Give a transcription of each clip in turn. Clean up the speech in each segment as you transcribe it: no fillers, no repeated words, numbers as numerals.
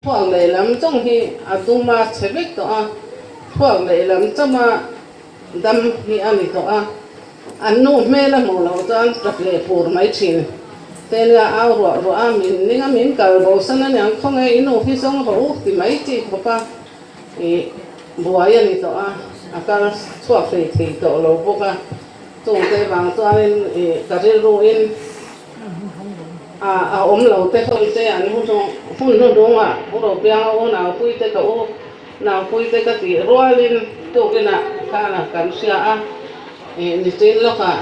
Thluak lehlam chawng hi a dum a chhe vek tawh a, thluak lehlam chauha dam hi a ni tawh a, an nu hmel a hmuh loh chuan tap leh pur mai thin. Te nia au ruah ruah a, min ning a min kal bo san a niang khawnge i nu hi zawng rawh u ti mai chi khawp a, ih buai a ni tawh a, a kal chhuak thei thei tawh lo bawk a, chungte vang chuanin ih ka rilruin A a awm lo te hawn te an hun hun hnuhnungah u Ropianga u Naupuite ka u Naupuite ka tih rualin tukinah khan a kan hria a, ih nichin lawkah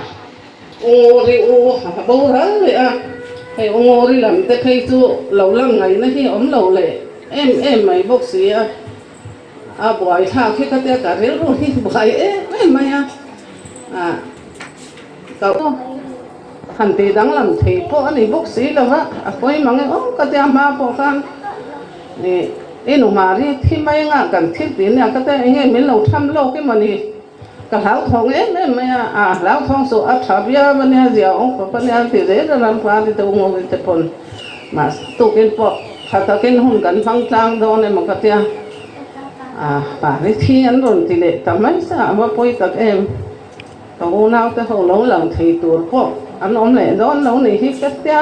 u Nguri u a boral leh a, hei u Nguri lam te phei chu lo lang ngaihna hi awm lo leh em em mai bawk si a, a buaithlak hi ka tia ka rilru hi buai em em mai a, ah ka u. Han tih danglam thei pawh a ni bawk si lo va, a pawi mang e aw ka tia hma pawh khan ih i nu Mari thi mai anga kan thil tih nia ka tia enge min lo tham lawk emaw ni ka hlauthawng em em mai a, a hlauthawng suh a tha viau a nia zia awm khawp a nia an ti zel a ram hma te u ngawin te pawn mahse tukin pawh tha takin hun kan hmang tlang dawn emaw ka tia a Mari thi an rawn ti leh ta mai sa a va pawi tak em. Ka unaute ho lo lang thei tur pawh an awm leh dawn lo nih hi ka tia,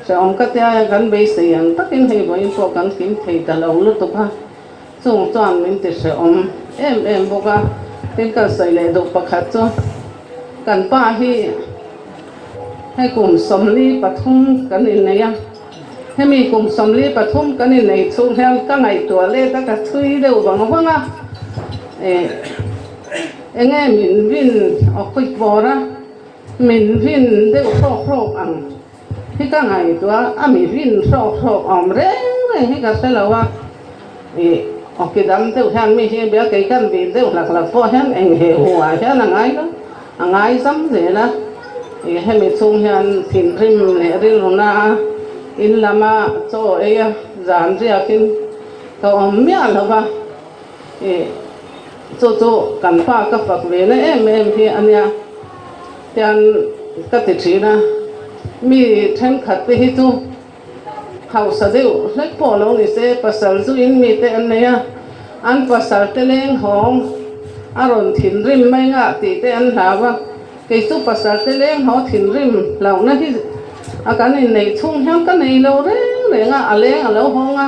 hrehawm ka tia e, kan beisei ang takin hei vawiin pawh kan kim thei ta lo lutuk a, chung chuan min ti hrehawm em em bawk a, tin ka sawi leh duh pakhat chu kan pa hi hei kum 43 kan innei a, hemi kum 43 kan innei chhung hian ka ngaihtuah let a ka chhui deuh vang vang a, eh. Enge min rin awkawih bawr a, min rin deuh hrawk hrawk ang hi ka ngaihtuah a, mi rin hrawk hrawk awm reng reng hi ka hre lo a, ih awki dam deuh hian mi hi bia kei kan vin deuh hlak hlak pawh hian eng he hu ah hian a ngai lo, a ngai zam zel a, ih hemi chhung hian thinrim leh rilru na a in lama chaw ei a zan riakin ka awm miah lo va. Ih, chu chu kan pa ka fak ve na em em hi a nia, tian ka ti thin a, mi thenkhat te hi chu hausa deuh hlek pawh lo ni se, pasal zu in mi te an nei a, an pasal te leng hawng a rawn thinrim mai ngah tih te an hlau a, kei chu pasal te leng haw thinrim hlauhna hi a kan inneih chhung hian ka nei lo reng reng a, a leng a lo hawng a.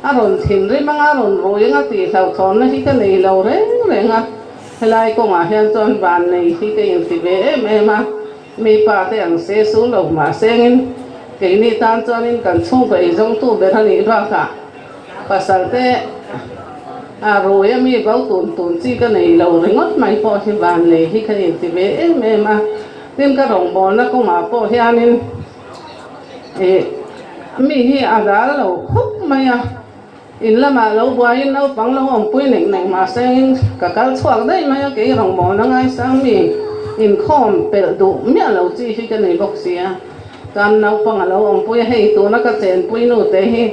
A rawn thinrim anga a rawn rui anga tih hlauhthawnna hi ka nei lo reng reng a, helai kawngah hian chuan van nei hi ka inti ve em em a, mi pa te ang se su lo mah sengin keini tan chuanin kan chhungkaw eizawngtu ber a nih bakah pasal te a rui a mi bo tun tun chi ka nei lo ringawt mai pawh hi van nei hi ka inti ve em em a, tin ka rawngbawlna kawngah pawh hianin Ih, mi hi a dal lo khawp mai a, in lamah lo buaiin naupang lo awmpui nek nek mahse in ka kal chhuak daih mai a, kei rawngbawlna ngaisang mi inkhawm pelh duh miah lo chi hi ka nei bawk si a, chuan naupang a lo awmpui a, hei tuna ka chenpui nu te hi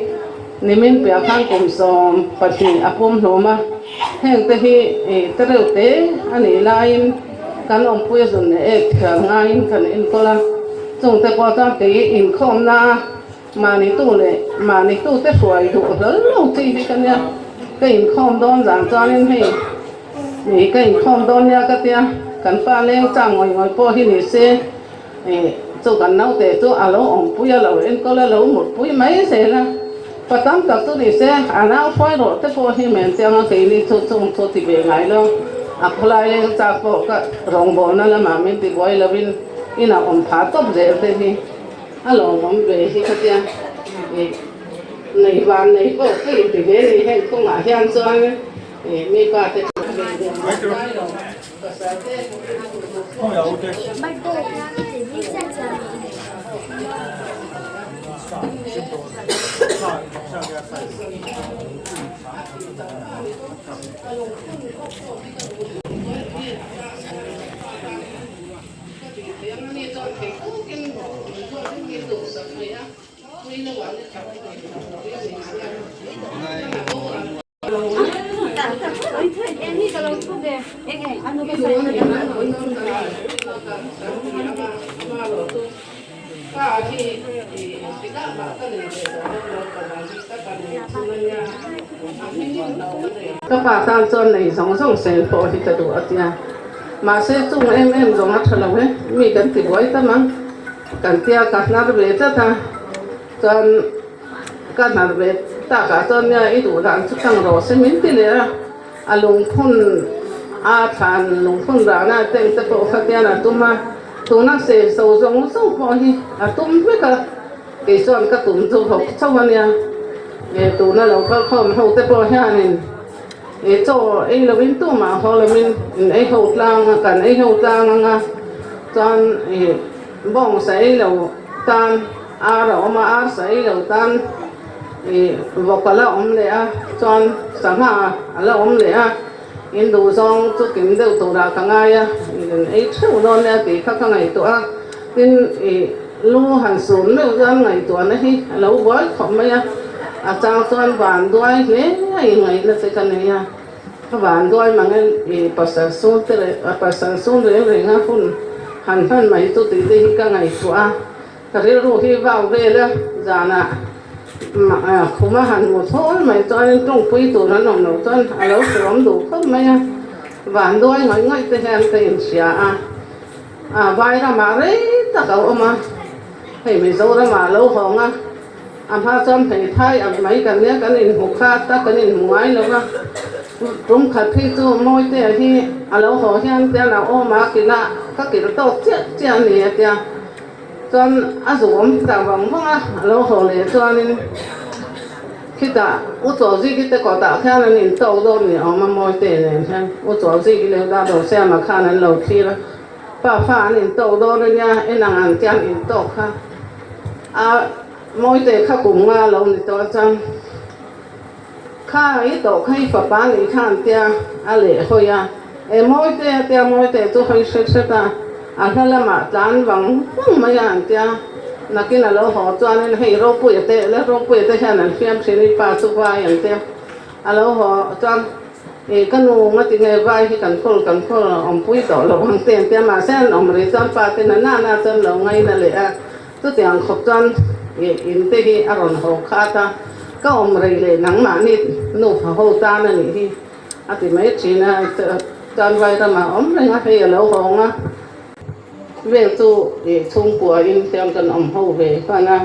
nimin piah khan kum 12 a pum hlum a, heng te hi ih tereuh te a nih laiin. Kan awmpui a zun leh ek thiam ngaiin kan enkawl a, chungte pawh chuan kei inkhawmna a mahni tu leh mahni tute hruai duh hlawl lo chi hi ka nia, ka inkhawm dawn zan chuanin hei ih ka inkhawm dawn nia ka tia, kan pa leng chang ngawih ngawih pawh hi ni se ih chu kan naute chu a lo awmpui a lo enkawl a lo mutpui mai zel a, pa tam tak chu ni se a nau hruai rawh te pawh hi men chiang a keini chu chung chu ti ve ngai lo, a khawlai leng chak pawh ka rawngbawlna lamah min ti buai lovin inah awm pha tawp zel te hi a lawmawm ve hi ka tia ih nei van nei pawh ka inti ve ni heng kawngah hian chuan ih mi pa te chu ngai lo. Fa hi engtikah mah ka nei ve tawh dawn lo, ka van hi ka ka nei thung a nia, a hmingin lo ka nei. Ka pa tan chuan nei zawng zawng sel pawh hi ka duh a tia, mahse chung em em zawng a tha lo e, mi kan ti buai tam ang kan tia ka hnar ve tlat a, chuan ka hnar ve takah chuan nia i duh dan chu tang rawh se min ti leh a. A lungphun a thlan lungphun rahna teng te pawh kha tian a tum a, tuna senso zawng zawng pawh hi a tum vek a, kei chuan ka tum chu vawk chauh a nia. E tuna lo kal khawm ho te pawh hianin e chaw ei lovin tumah haw lovin in ei ho tlang a, kan ei ho tlang ang a, chuan e bawngsa ei lo tan ar a awm a, arsa ei lo tan. Ih vawk a la awm leh a, chuan sangha a la awm leh a, in duh zawng chu kim deuh turah ka ngai a, in ei theuh dawn nia tih kha ka ngaihtuah a, tin ih lu han sun meuh chuan ngaihtuahna hi a lo buai khawp mai a, a chang chuan van duai hle a ingaihna che ka nei a, ka van duai mang e ih pasal sun te leh pasal sun reng reng a hun han hman mai chu tih te hi ka ngaihtuah a. Ka rilru hi vau vel a, zanah khum a han hmu thawl mai chuanin tawngpui tur an awm loh chuan a lo hreawm duh khawp mai a, vanduai ngawih ngawih te hian ka inhria a, a vai ramah rei tak a awm a, hei Mizoramah a lo hawng a, a hma chuan hmeithai ang mai kan nia kan inhmu khat a, kan inhmu ngai lo va, tum khat hi chu Mawitea hi a lo haw hian tian a awm a, kila ka kil tawk chiah chiah a ni a tia. Chuan a zuam ta vang vang a, a lo haw leh chuanin khitah U Chawlziki te kawtah khian an intawk dawn ni awm a, Mawite nen hian U Chawlziki leh Dado Siama khan an lo thlir a, pa fa an intawk dawn a nia, en ang ang chian intawk kha a Mawite kha kum nga lo ni tawh chuan kha i tawh kha i fapa nih kha an tia a leh hawi a, e Mawite a tia Mawite chu hawi hret hret a, a hla lamah tlan vang vang mai a an tia, nakin a lo haw chuanin hei Ropuia te leh Ropuia te hian an fiam thin i pa chu vai an tia, a lo haw chuan i ka nu nga tinge vai hi kan kawl kan kawl awmpui tawh lo ang te an tia, mahse an awm rih chuan pa te na na na chuan lo ngaina leh a. Chutiang khawp chuan in te hi a rawn haw khat a, ka awm rei leh nangmahni nufa ho tan a nih hi a ti mai thin a, chuan vai ramah awm reng a, hei a lo hawng a, vel chu chhungkua in hian kan awm ho ve hman a,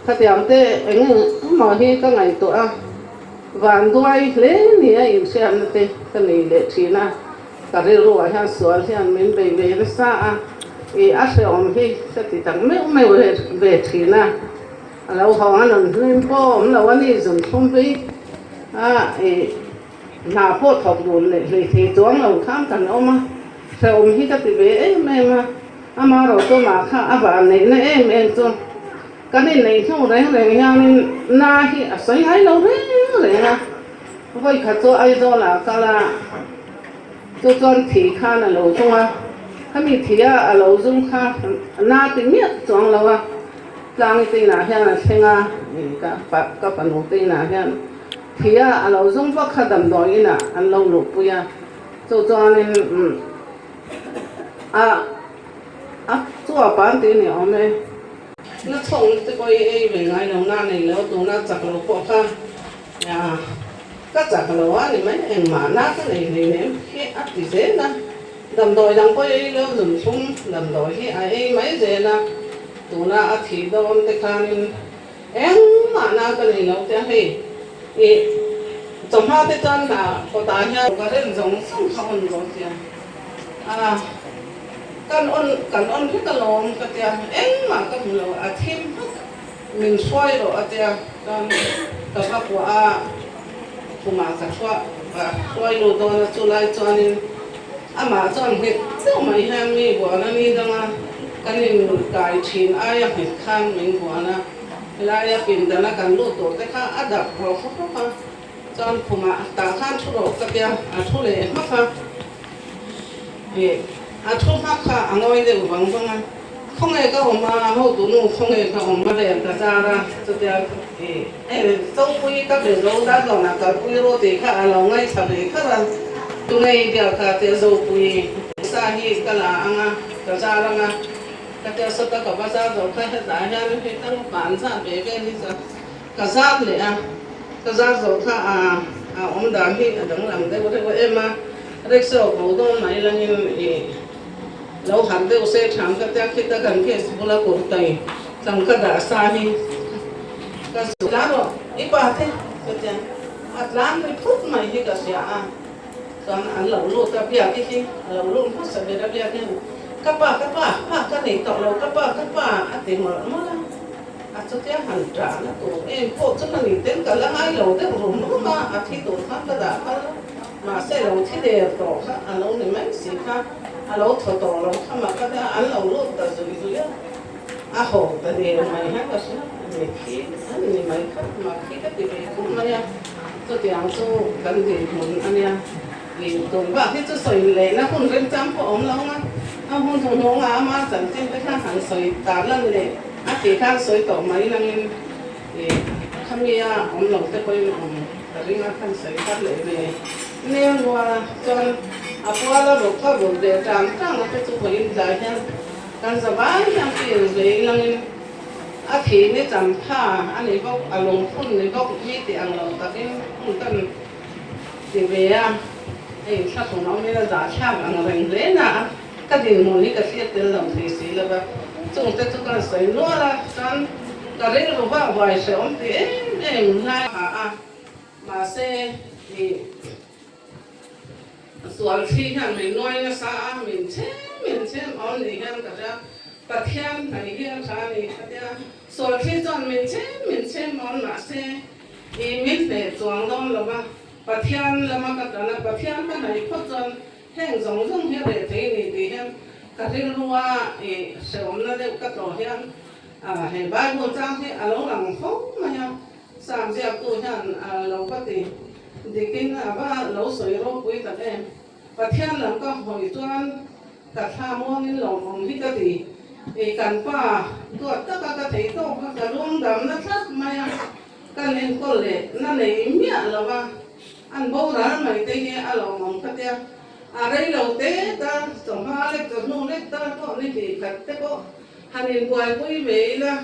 khatiang te eng emaw hi ka ngaihtuah a, vanduai hle ni a inhriatna te ka nei leh thin a. Ka rilruah hian sual hian min bei ve nasa a, i a hrehawm hi ka ti tak meuh meuh ve thin a, a lo hawng a nun hlim pawh awm lo a ni zun thlum hi a i hna pawh thawk dun leh hlei thei chuang lo khan kan awm a, hrehawm hi ka ti ve em em a, ama Rotawma kha a van neihna em em chu kan inneih hnu reng reng hianin na hi a sawi ngai lo reng reng a. Vawikhat chu Aizawl ah kal a, chu chuan thi khan a lo zung a, khami thi a a lo zung kha na ti miah chuang lo a, tlangi te inah hian a thleng a, ka ka fanu te inah hian thi a a lo zung vak kha damdawi inah an lo luhpui a, chu chuanin a a chu a pan tih a ni awm e. Na chhawng te pawh i ei ve ngai lo, na nei lo, tuna chak lo pawh kha. Nia, ka chak lo a ni mai, engmah na ka nei hlei nem hi a ti zel a, damdawi dang pawh ei lo zun thlum damdawi hi a ei mai zel a, tuna a thih dawn te khanin engmah na ka nei lo tia hei ih chawhma te chuan hna kawtah hian ka rem zawng zawng kha on dawn tia a kan on kan on vek alawm ka tia engmah ka hmu lo a thim hmak. Min hruai rawh a tia, chuan ka va kuah a, khumah ka thuah a hruai lut dawn a, chulai chuanin amah chuan nghet deuh mai hian mi buan a ni dang a, kan inkai thin aia nghet khan min buan a, helaia pindana kan lut tur te kha a dap rawk rawk a, chuan khumah tah khan thu rawh ka tia, a thu leh hmak a, ih a thu hmak kha a ngawi deuh vang vang a. Khawnge ka awm a, hotu nu khawnge ka awm a rel ka zar a, chutia i e Zopui ka be zo dar zawnah kalpui ru tih kha a lo ngaithla ve kher a, tunge i biak kha tia Zopui sa hi ka la ang a, ka zar ang a. Ka tia sawta ka va zar zo kha hetah hian hei tang pan zat ve vel hi chuan ka zar leh a, ka zar zo kha a a awm dan hi a danglam deuh reuh em a, rickshaw ko dawn mai langin ih lo harh deuh se tham ka tia khita kan case bula kurtai tangka dah sa hi ka zu tlan rawh i pa te ka tia a tlan ri phut mai hi ka hria a. Chuan an lo lut a, Biaki hi a lo lut hmasa ber a, Biaki hian, Ka pa, ka pa, pa ka nei tawh lo, ka pa, ka pa, a ti mawlh mawlh a. A chutia han ṭah na tur em pawh chu ka ni tel ka la ngai lo deuh rum rum a, a thi tur khan ka dah phal a, mahse lo thi der tawh kha a lo ni mai si kha, a lo thaw tawh lo kha mah ka tia, an lo lut ta zui zui a, a haw ta der mai hian ka hria, mitthi an ni mai kha, makhi ka ti ve khawp mai a. Chutiang chu kan dinhmun a nia. Ih tun bak hi chu sawi lehna hun remchang pawh a awm lo ang a, a hun hnuhnung a ama chanchin te kha han sawi ta lan leh a tih khan sawi tawh mai langin ih khami a awm lo te pawhin awm ka ring a khan sawi thar leh ve nel nual a. Chuan a puala ruk kha ruk ve tang tang a te chu vawiin tlai hian kan za vai hian feel ve langin A thi ni cham tha a ni bawk, a lungphun ni bawk mi tih ang lo takin hun kan ti ve a, hei thlahrun awmin a zahthlak ang reng hle na a, ka dinhmun hi ka thlir tel lo thei si lo va, chungte chu ka sawi nual a, chuan ka rilru vak buai hrehawm ti em em lai a a, mahse ih. Sual thli hian min nuai nasa a, min chhem min chhem awm ni hian ka hria, Pathian hnaih hi a tha a ni ka tia, sual thli chuan min chhem min chhem awm mahse i min hneh chuang dawn lo va, Pathian lama ka tan a, Pathian ka hnaih phawt chuan heng zawng zawng hi a reh thei ni tih hian ka rilrua i hrehawmna deuh ka tlawh hian he Bible chang hi a lo lang fo mai a, Sam ziaktu hian a lo va ti dikin a va lo sawi ropui tak em. Pathian lam ka hawi chuan ka thla muangin lawmawm hi ka ti. I kan pa duat taka ka thei tawk kha ka lungdamna thlap mai a, kan enkawl leh na nei miah lo va, an boral mai te hi a lawmawm ka tia. A rei lo te ta, chawhma lek chawhnu lek ta pawh ni hnih khat te pawh han inbuaipui ve ila.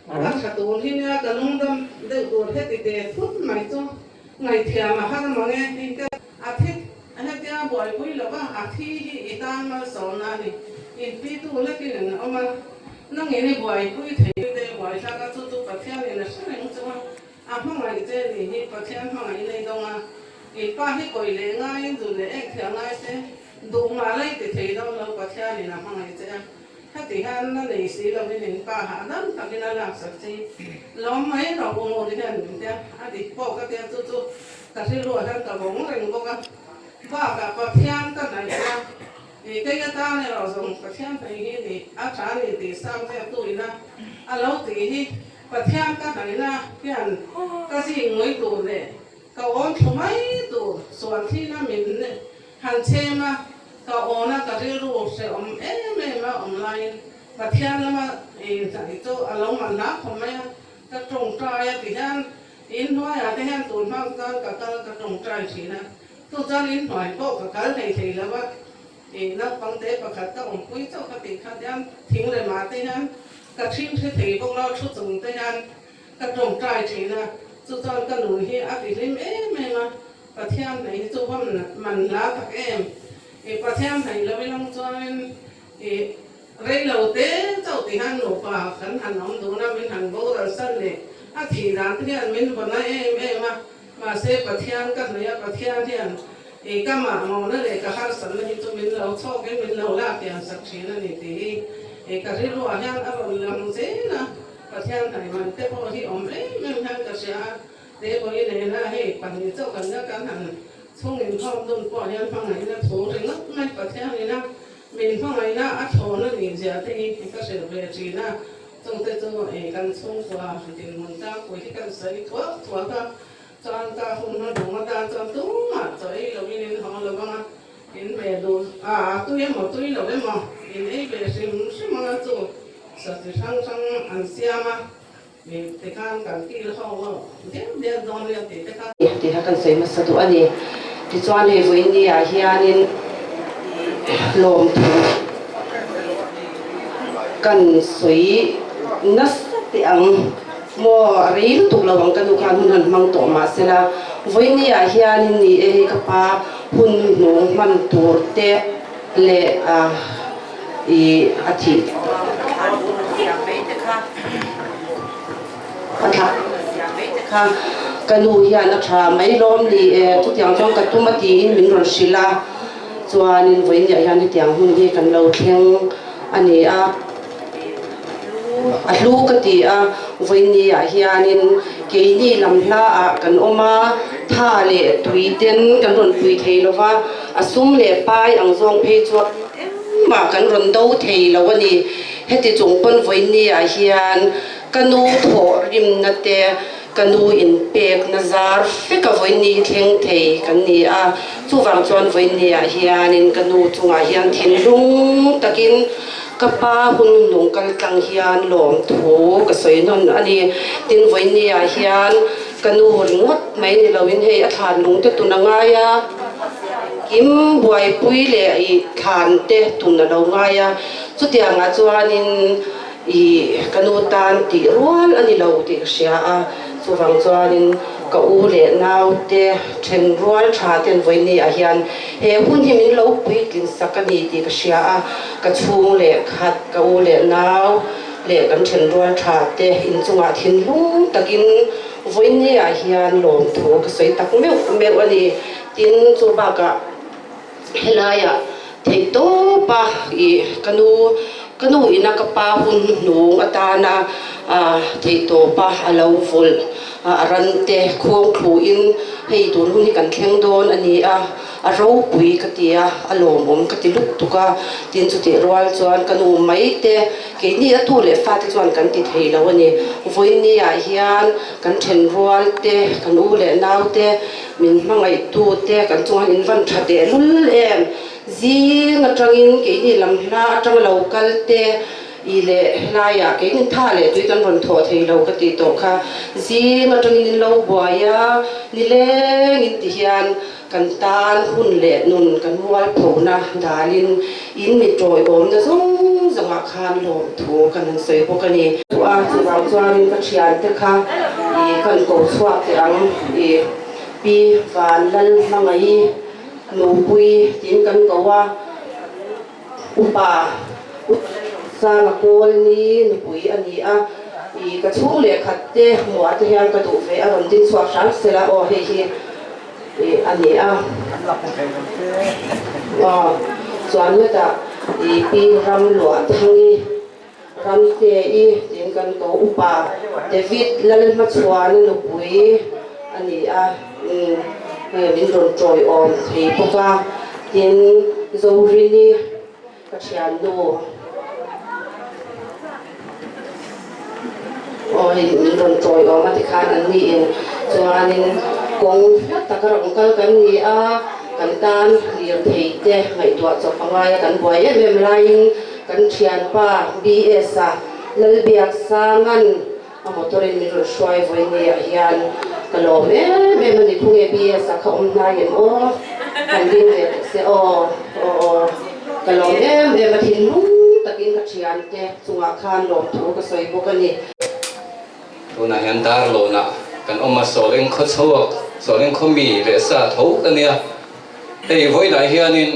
A tha tur hi nia ka lungdam deuh tur heti te thut mai chu ngaihthiam a har mang e tih te a thi hetia buaipui lo va a thi hi i tan malsawmna a ni inpitu lekin an awm a nangin i buaipui thei te buaithlak a chu chu Pathianin a hre reng chu a a hmangaih che ni hi Pathian hmangaih nei dawng a in pa hi kawi leh ngaiin dun leh ek thiah ngai se duh mah lai ti thei dawn lo Pathianin a hmangaih che a. Heti hian na nei si lovin in pa hahdam takin a laksak chi lawm mai rawh u Nguri hian min tia a dik pawh ka tia chu chu ka rilruah hian ka vawng reng bawk a. Bakah Pathian ka hnaih a, i kei atan erawh zawng Pathian hnaih hi ni a tha ni tih sang ziak tu ina a lo tih hi Pathian ka hnaihna hian ka zing ngawih tur leh ka awm thlu mai tur sual thina min han chhem a. Ka awna ka rilru hrehawm em em a awm laiin Pathian lama inhnaih chu a lo man hla khawp mai a, ka tawngtai a ti hian inhnuaiah te hian tun hmang chuan ka kal ka tawngtai thin a, chu chuan inhnuai pawh ka kal thei thei lo a, ih naupangte pakhat ka awmpui chauh ka tih kha hian thing lemah te hian ka thing hre thei bawk lo, thu chung te hian ka tawngtai thin a, chu chuan ka nun hi a ti hlim em em a. Pathian hnaih hi chu va man hla tak em? I Pathian hnaih lo ilang chuanin i rei lo te chauh ti hian nupa kan han awm dun a, min han boral san leh a thih dan te hian min va na em em a, mahse Pathian ka hnaih a, Pathian hian i ka mahmawhna leh ka harsatna hi chu min lo chhawkin min lo lak hian sak thin a ni tih hi i ka rilruah hian a rawn lang zel a, Pathian hnaih man te pawh hi awm em em hian ka hria a. He vawi nena hei pahnih chauh kan la kan han chhung inkhawm dun pawh hian hmangaihna thu ringawt mai Pathianina min hmangaihna a thlawn a nih zia te hi ka hrilh ve thin a, chungte chu kan chhungkua dinhmun tlangpui hi kan sawi thuak thuak a, chuan ka hun hma dum atan chuan tumah chaw ei lovin in haw lo vang a, in ve duh a tui emaw tui lo emaw in ei ve hrim hrim ang a chu sa chi hrang hrang an siam a. Tih kha kan sawi hmasa duh a ni. Tichuan hei vawiin ah hianin lawmthu. Kan sawi nasa teh ang maw, a rei lutuk lo ang ka nu khan hun han hmang tawh mahsela vawinia hianin ni e hei ka pa hun hnung hman tur te leh a ih a thih a thlah kha ka nu hian a tha mai lawm ni e chutiang chuan ka tum a tiin min rawn hrilh a chuanin vawinia hian hetiang hun hi kan lo thleng a ni a, a hlu ka ti a, vawinia hianin keini lam hlaah kan awm a, tha leh tui ten kan rawn pui thei lo va, a sum leh pai ang zawng phei chuan engmah kan rawn do thei lo a ni. Heti chung pawn vawinia hian ka nu thawh rimna te, Ka nu inpekna zar feka vawiini hi thleng thei kan ni a, chuvang chuan vawiiniah hianin ka nu chungah hian thinlung takin ka pa hun nung kal tlang hian lawmthu ka sawi nawn a ni. Tin, vawiiniah hian ka nu ringawt mai ni loin hei a thlan lung te tun a ngai a, kim buaipui leh ih thlan te tun a lo ngai a, chutiangah chuanin I ka nu tan tih rual a ni lo tih ka hria a, chuvang chuanin ka u leh naute then rual tha ten vawiini ah hian he hun hi min lo puitlin sak a ni tih ka hria a, ka chhung leh khat ka u leh nau leh kan then rual tha te inchungah thinlung takin vawiini ah hian lawmthu ka sawi tak meuh meuh a ni. Tin, chu bakah. Helaiah theihtawpa ih ka nu ka nu ina ka pa hun hnung atana theihtawpa a lo vulh a rante khuang thluin hei tun hun hi kan thleng dawn a ni a, a ropui ka ti a, a lawmawm ka ti lutuk a, tin chutih rual chuan ka nu mai te keini a tu leh fate chuan kan ti thei lo a ni. Vawinia hian kan thenrual te, kan u leh nau te, Min hmangaihtute kan chunga in van tha teh lul em? Zing atangin keini lam hla atang lo kal te i leh helaiah keini tha leh tui kan rawn thawh thei lo ka tih tawh kha. Zing atangin in lo buai a, nileng in ti hian kan tan hun leh nun kan mualphona dalin in mi tawiawmna zawng zawngah khan lawmthu kan han sawi bawk a ni. A chuvang chuanin ka thiante kha i kan ko chhuak teh ang i Pi Vanlalhmangaih Nupui tiin kan ko a, Upa Sanga Kawlni nupui a ni a, i ka chhung leh khat te hmuh ah te hian ka duh ve a rawn ding chhuak hram sela aw hei hi i a ni a. Aw chuan hetah i Pi Ramluahthangi. Ramte i tiin kan ko upa David Lalhmachhuana nupui a ni a, min rawn tawiawm thei bawk a, tin Zorini ka thiannu aw hei min rawn tawiawm a tikhan an niin chuanin kawng hla taka rawn kal kan ni a, kan tan lirthei te ngaihtuah chawp a ngai a, kan buai em em laiin Kan thianpa BS-a Lalbiaksanga'n a motor-in min rawn hruai vawinia hian ka lawm em em a ni. Khawnge BS-a kha awm hnai em aw? Kan ding ve teh se aw aw aw. Ka lawm em em a, thinlung takin ka thiante chungah khan lawmthu ka sawi bawk a ni. Tunah hian Darlawnah kan awm a, Sawleng khaw chhuak, Sawleng khaw mi leh sa tho ka nia. Hei vawiinah hianin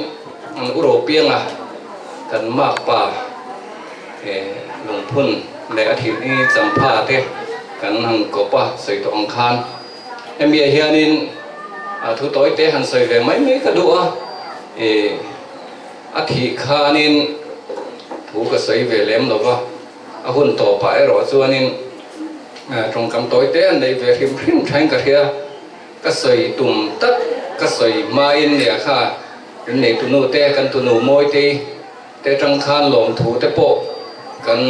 an u Ropianga kan makpa lungphun leh a thih ni champha te kan han kawp a sawi tawh ang khan hemiah hianin a thu tawi te han sawi ve mai mai ka duh a, a thih khanin thu ka sawi ve lem lo va, a hun tawpah erawh chuanin tawngkam tawi te an neih ve hrim hrim thain ka hria. Ka sawi tum tak ka sawi hmain nia kha kan nei tunu te kan tunu Mawitei te atang khan lawmthu te pawh kan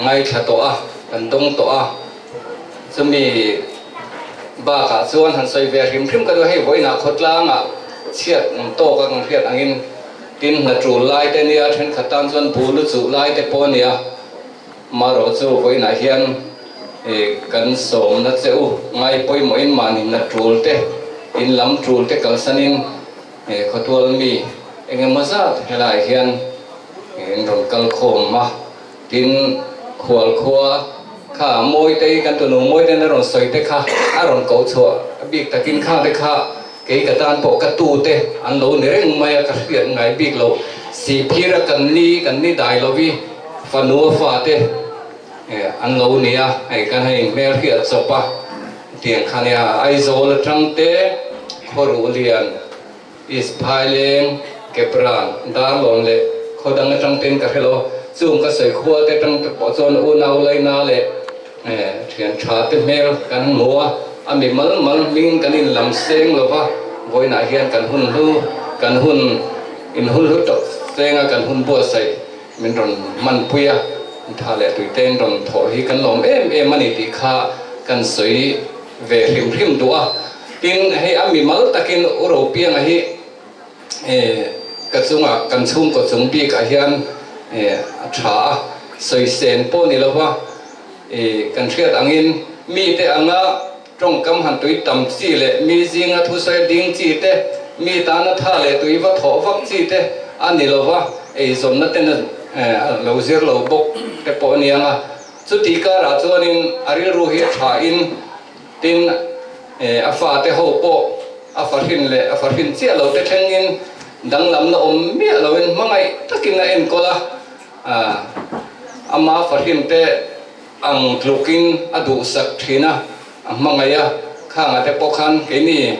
ngaithla tawh a, kan dawng tawh a, chumi bakah chuan han sawi ve hrim hrim ka duh hei vawiinah khawtlangah chhiat tawk a kan hriat angin tin hna tul lai te nia thenkhat tan chuan bul lu chuh lai te pawh a nia. Marawh chu vawiinah hian kan sawmna che u ngai pawimawhin mahni na tul te, in lam tul te kalsanin khawtual mi engemaw zat helaiah hian In rawn kal khawm a, tin khual khua kha Mawitei kan tunu Mawitein a rawn sawi te kha a rawn koh chhuah bik takin khang te kha kei ka tan pawh ka tu te an lo ni reng mai a, ka hriat ngai bik lo. Sihphir a kan ni kan ni dai lovi fanu a fate an lo ni a, hei kan han inhmel hriat chawp a tiang kha nia. Aizawl atang te Khawruh Lian East Phaileng, Kepran, Darlawn leh khaw dang atang ten ka hre lo. Chung ka sawi khua te atang te pawh chuan unau laina leh thian tha te hmel kan hmu a, a mi mal mal hming kan in lam seng lo va, vawiinah hian kan hun hlu, kan hun in hun hlu tak seng a kan hun buatsaih min rawn hmanpui a, tha leh tui te in rawn thawh hi kan lawm em em a ni tih kha kan sawi ve hrim hrim duh a. Tin, hei a mimal takin U Ropianga hi ka chungah, kan chhungkaw chung bikah hian a tha a, sawi sen pawh ni lova kan hriat angin mite anga tawngkam han tui tam chi leh mi zinga thusawi ding chi te, mi tana tha leh tui va thawh vak chi te a ni lova, eizawnna ten a lo zir lo bawk te pawh a ni ang a. Chuti karah chuanin a rilru hi a thain, Tin, a fate ho pawh a fahrin leh a fahrin chiah lo te thlengin danglamna awm miah loin hmangaih takin a enkawl a, ama fahrin te ang tlukin a duhsak thin a, a hmangaih a, khanga te pawh khan keini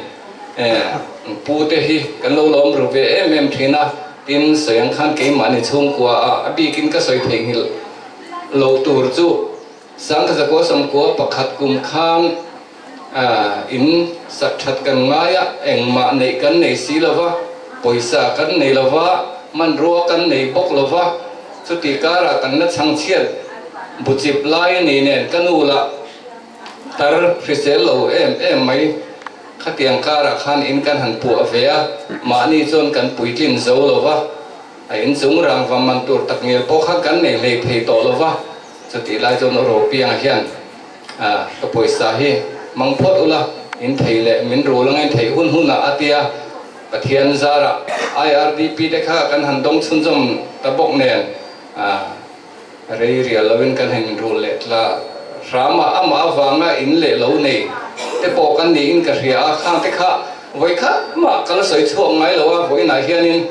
pu te hi kan lo lawm ru ve em em thin a, tin sawi ang khan keimahni chhungkua ah a bikin ka sawi theihnghilh lo tur chu. Sangkazakua sawmkua pakhat kum khan in sak that kan ngai a, engmah neih kan nei si lo va, pawisa kan nei lo va, hmanrua kan nei bawk lo va, chuti karah kan la chhangchhiat buchip lai a ni nen ka nu lah tar hrisel lo em em mai. Khatiang karah khan in kan han puah ve a, mahni chuan kan puitlin zo lo va, a inchung rangva man tur takngial pawh kha kan nei hlei thei tawh lo va. Chutih lai chuan Ropianga hian ka pawisa hi hmang phawt ula, in thei leh min rul anga in theih hun hunah a tia Pathian zarah IRDP te kha kan han dawng chhunzawm ta bawk nen rei rial loin kan han inrul leh tla hram a, amah avanga in leh lo nei te pawh kan niin ka hria a, khang te kha vawi khat mah ka la sawi chhuak ngai lo a, vawiinah hianin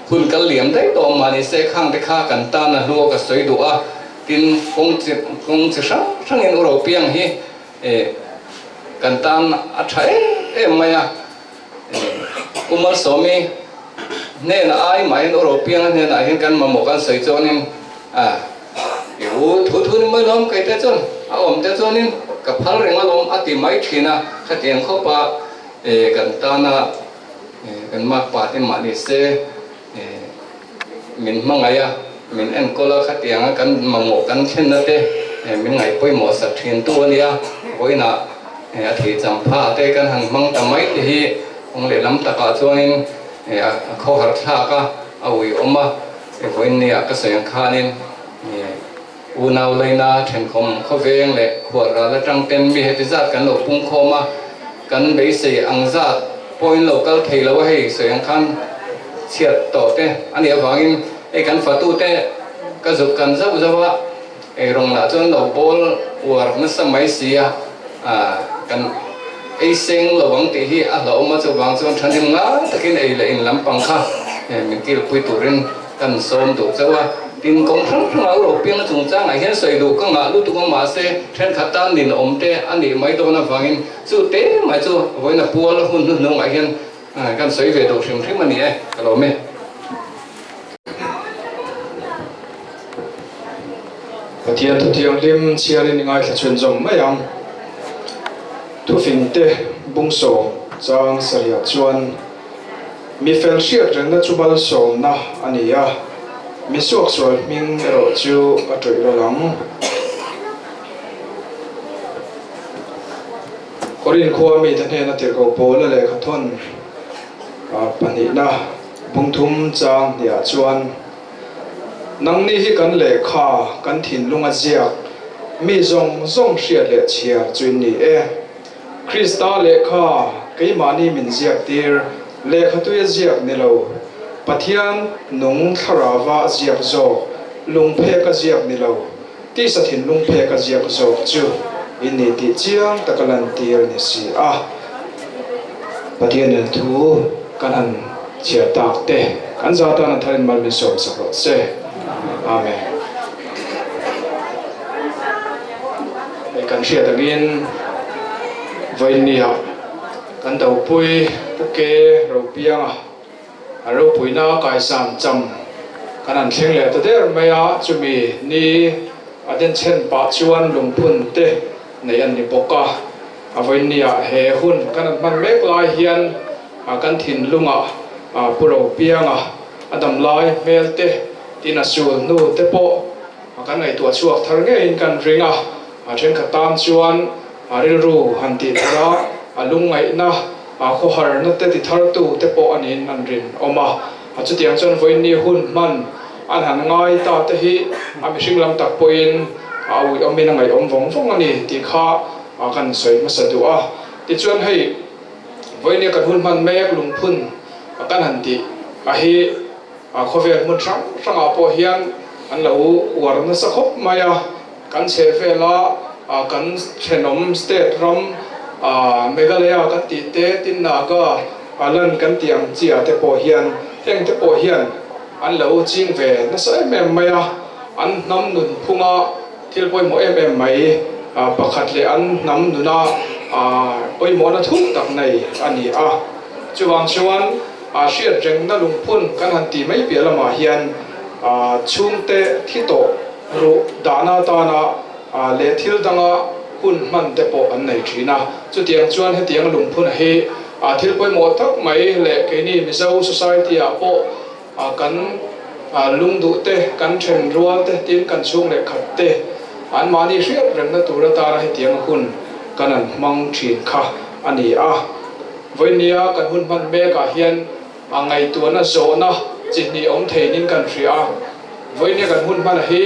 Hun kal liam daih tawh mah ni se khang te kha kan tan a hlua ka sawi duh a, tin kawng chi kawng chi hrang hrangin u Ropiang hi eh kan tan a tha em em mai a, eh U Malsawmi hnenah ai mahin U Ropianga hnenah hian kan mamawh kan sawi chuanin ah i u thu thu ni mai lawm kei te chuan a awm te chuanin ka phal reng alawm a ti mai thin a, khatiang khawpa eh kan tana Kan makpa te mah ni se min hmangaih a, min enkawl a, khatianga kan mamawh kan thlenna te min ngaih pawimawh sak thin tu a nia. Vawiinah a thei champha te kan han hmang ta mai te hi kawng lehlam takah chuanin a khawhar thlak a, a uiawm a. Vawiin nia ka sawi ang khanin unau laina thenkhawm khawveng leh khualral atang ten mi heti zat kan lo pungkhawm a, kan beisei ang zat pawhin lo kal thei lo a hei sawi ang khan chhiat tawh te a nih avangin hei kan fatu te ka zuk kan zauh zauh a, eirawng lah chuan lo bawl uar nasa mai si a, kan ei seng lo ang tih hi a hlauhawm a, chuvang chuan thahnem ngai takin ei leh in lampang kha min kilpui turin Kan sawm duh chauh a, tin kawng hrang hrangah u Ropianga chungchangah hian sawi duh ka ngah lutuk a, mahse thenkhat tan nin awm te a nih mai dawn avangin chu te mai chu vawiina pual hun hnuhnungah hian kan sawi ve duh hrim hrim a ni e, ka lawm e. Pathian thu thianghlim chhiarin i ngaithla chhunzawm mai ang. Thufingte bungsawm chang sarihah chuan. Mi fel hriat rengna chu malsawmna a ni a, mi suaksual hming erawh chu a ṭawih ral ang. Korin khua mite hnena tirhkoh Paula lehkha thawn pahnihna bungthum chang hniah chuan, Nangni hi kan lehkha, kan thinlunga ziak, mi zawng zawng hriat leh chhiar chu in ni e. Krista lehkha keimahni min ziaktir, lehkha tuia ziak ni lo. Pathian nung thlarauva ziak zawk, lungpheka ziak ni lo, tisa thinlung pheka ziak zawk chu in ni tih chiang taka lantir a ni si a. Pathianin thu kan han chhiar tak te kan za tan a tharin mal min sawm sak rawh se. Amen. Hei kan hriat angin vawiinniah kan dopui Pu Ke Ropianga a ropuina kaisan cham kan han thleng leh ta der mai a, chumi ni a denchhen pah chuan lungphun te neih an ni bawk a. A vawiinniah he hun kan han hman mek lai hian kan thinlungah Pu Ropianga a damlai hmel te tin a sul hnu te pawh kan ngaihtuah chhuak thar ngeiin kan ring a, a thenkhat tan chuan a rilru han tih thar a, a lungngaihna a khawharna te ti thartu te pawh a niin an rinawm a. A chutiang chuan vawiinni hun hman an han ngai ta te hi a mihring lam tak pawhin a uiawmin a ngaihawm vawng vawng a ni tih kha kan sawi hmasa duh a. Tichuan hei vawiinni kan hun hman mek lungphun kan han tih a hi khawvel hmun hrang hrangah pawh hian an lo uar nasa khawp mai a. Kan chhehvela kan thenawm state ram Meghalaya kan tih te, tin Naga lan kan tih ang chi ah te pawh hian heng te pawh hian an lo ching ve nasa em em mai a, an hnam nun phunga thil pawimawh em em mai pakhat leh an hnam nuna pawimawhna thuk tak nei a ni a. Chuvang chuan hriat rengna lungphun kan han tih mai piah lamah hian chhungte thi tawh Ruh dahna atana leh thil danga hun hman te pawh an nei thin a. Chutiang chuan hetiang lungphun hi thil pawimawh tak mai leh keini Mizo society ah pawh kan lungduh te, kan then rual te tin kan chhung leh khat te anmahni hriat rengna tur atana hetiang hun kan an hmang thin kha a ni a. Vawinia kan hun hman mek ah hian a ngaihtuahna zawhna chi hnih awm theinin kan hria a. Vawinia kan hun hmana hi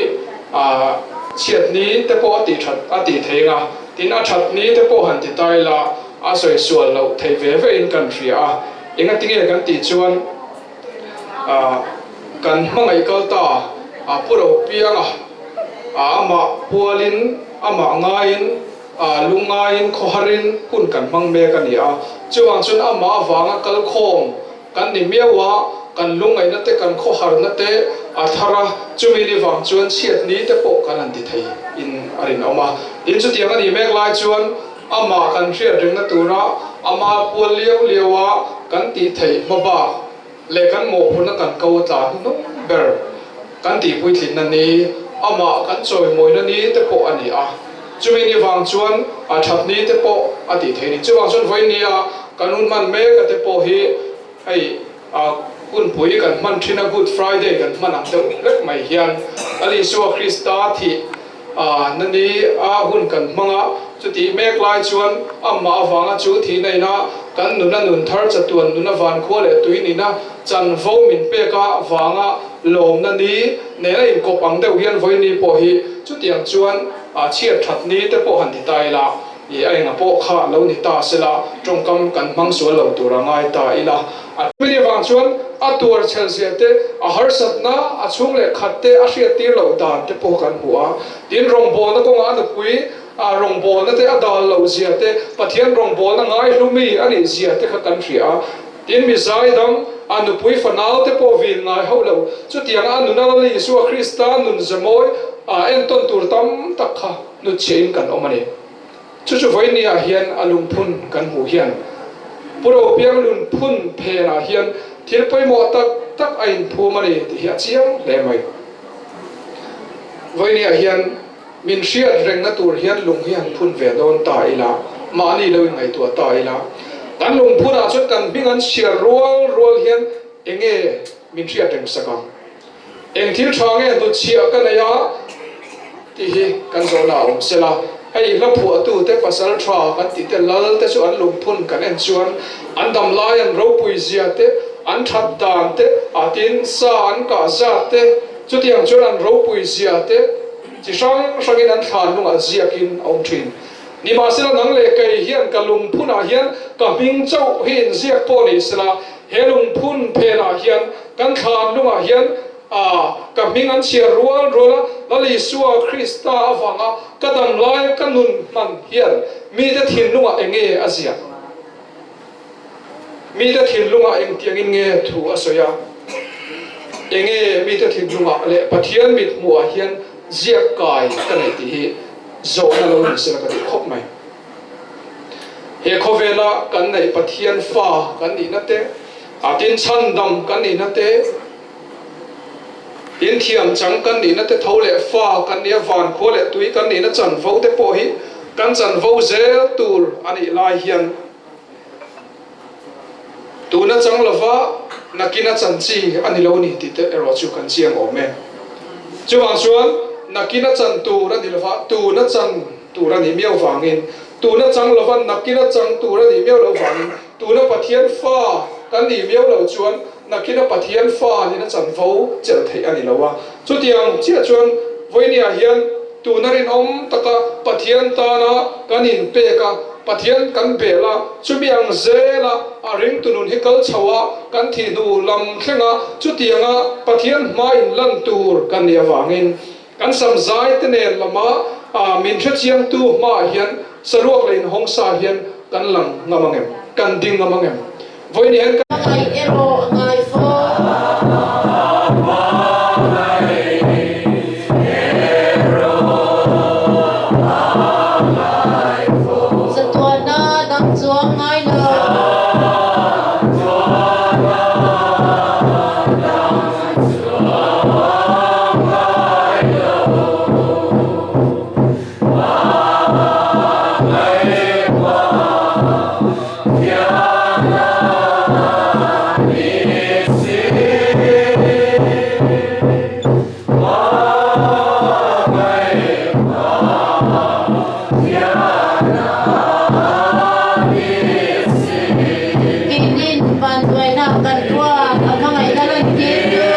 chhiat ni te pawh a tih that a tih thei ang a, tin a that ni te pawh han ti ta ila a sawi sual loh theih ve ve in kan hria a. Engatinge kan tih chuan kan hmangaih kal ta a pu ro piang a, amah pualin amah ngaiin lungngaiin khawharin hun kan hmang mek a ni a. Chuvang chuan amah avanga kal khawm Kan ni miau a, kan lungngaihna te, kan khawharna te a thar a, chumi ni vang chuan chhiat ni te pawh kan han ti thei in a rinawm a. Tin, chutiang a nih mek lai chuan amah kan hriat rengna tura ama pual liau liau a kan tih theih hma bak leh kan mawhphurhna kan ko tla hnuhnung ber kan tihpuitlinna ni, amah kan chawimawina ni te pawh a ni a. Chumi ni vang chuan a that ni te pawh a tih theih a ni. Chuvang chuan vawinia kan hun hman mek a te pawh hi hei a hunpui kan hman thin a, Good Friday kan hman ang deuh hlek mai hian Lal Isua Krista thih a na ni a hun kan hmang a, chutih mek lai chuan amah avanga chu thihna ina kan nuna nun thar chatuan nuna vankhua leh tui nihna chanvo min pek a vanga lawmna ni nena inkawp ang deuh hian vawiini pawh hi chutiang chuan A chhiat that ni te pawh han ti ta ila, i a enga pawh kha lo ni ta sela, tawngkam kan hmang sual lo tur a ngai ta ila. A tumini avang chuan a tuar chhel zia te, a harsatna, a chhung leh khat te a hriat tir loh dan te pawh kan hmu a. Tin, rawngbawlna kawngah a nupui a rawngbawlna te a dal loh zia te, Pathian rawngbawlna ngaihlumi a nih zia te kha kan hria a. Tin, mi zaidam, a nupui fanau te pawh vin ngai hauh lo. Chutianga a nuna Lal Isua Krista nun zemawi a entawn tur tam tak kha hnutchhiahin kan awm a ni. Chu chu vawinia hian a lungphun kan hmuh hian Pu Ropiang lunphun phenah hian thil pawimawh tak tak a inphum a ni tih hi a chiang hle mai. Vawinia hian Min hriat rengna tur hian lung hi han phun ve dawn ta ila, mahni lo inngaihtuah ta ila, kan lung phunah chuan kan hming an chhiar rual rual hian enge min hriat reng sak ang? Eng thil tha nge hnutchhiah ka nei a tih hi kan zawhna a awm sela, hei hla phuahtute pasal tha kan tih te lal te chu an lung phun kan en chuan an dam lai an ropui zia te, an that dan te, a tin sa an kah zat te, chutiang chuan an ropui zia te, Chi hrang hrangin an thlan lungah ziakin a awm thin. Nimahsela nang leh kei hian ka lungphunah hian ka hming chauh hi inziak pawh ni sela, he lungphun phenah hian Kan thlan lungah hian a ka hming an chhiar rual rual a, Lal Isua Krista avanga ka dam lai ka nun hman hian mite thinlungah eng nge a ziah? Mite thinlungah engtiangin nge thu a sawi a? Eng nge mite thinlungah leh Pathian mit hmuhah hian ziak kai ka nei tih hi zawhna lo ni sela ka tih khawp mai. He khawvela kan neih Pathian fa kan nihna te, a tin chhandam kan nihna te, tin thiam chang kan nihna te, tho leh fa kan nih a, vankhua leh tui kan nihna chanvo te pawh hi kan chanvo zel tur a nih lai hian tuna chang lova nakina chan chi a ni lo ni tih te erawh chu kan chiang awm e. Chuvang chuan nakina chan tur a ni lova tuna chan tur a nih miau vangin, tuna chang lova nakina chang tur a nih miau lo vangin, tuna Pathian fa kan nih miau lo chuan nakina Pathian fa nihna chanvo chelh theih a ni lo a. Chutiang chiah chuan vawinia hian tuna rinawm taka Pathian tana kan inpek a, Pathian kan bel a, chumi ang zela a ringtu nun hi kal chho a, kan thih hnu lam thleng a, chutianga Pathian hma inlan tur kan nih avangin Kan sam zai te nen lama min hrechiangtu hmaah hian saruak leh inhawng sa hian kan lang ngam ang em? Kan ding ngam ang em? Vawiin hian kan. Hmangaih erawh a ngai fo. Chatuana dang chuang ngai lo. Keinin vanduaina kan ruat a hmangaihna lan tir tu.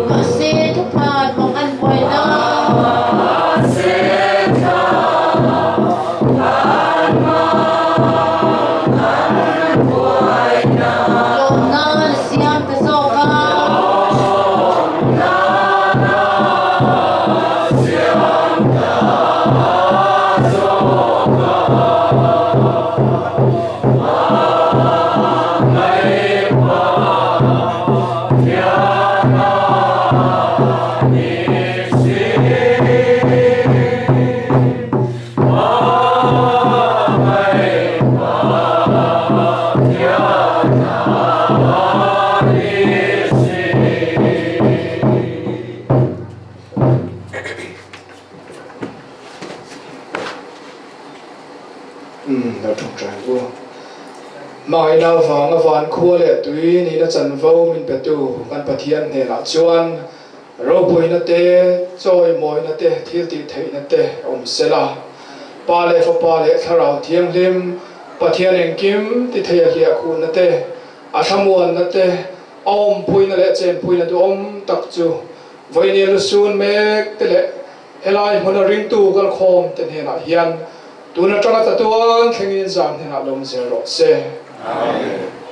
Mahse thuphan mang an buai na. Lawmna na siam ta zawk a. Hmangaihna avanga van khua leh tui nihna chanvo min petu kan Pathian hnenah chuan Ropuina te, chawimawina te, thiltihtheihna te awm se la. Pa leh Fapa leh Thlarau Thianghlim, Pathian engkim titheia hliahkhuhna te, a thlamuanna te, a awmpuina leh chenpuina duhawm tak chu vawinia lusun mek te leh helai hmuna ringtu kalkhawm te hnenah hian tun atanga tatuan thlengin zan hnenah lawm zel rawh se. Amen.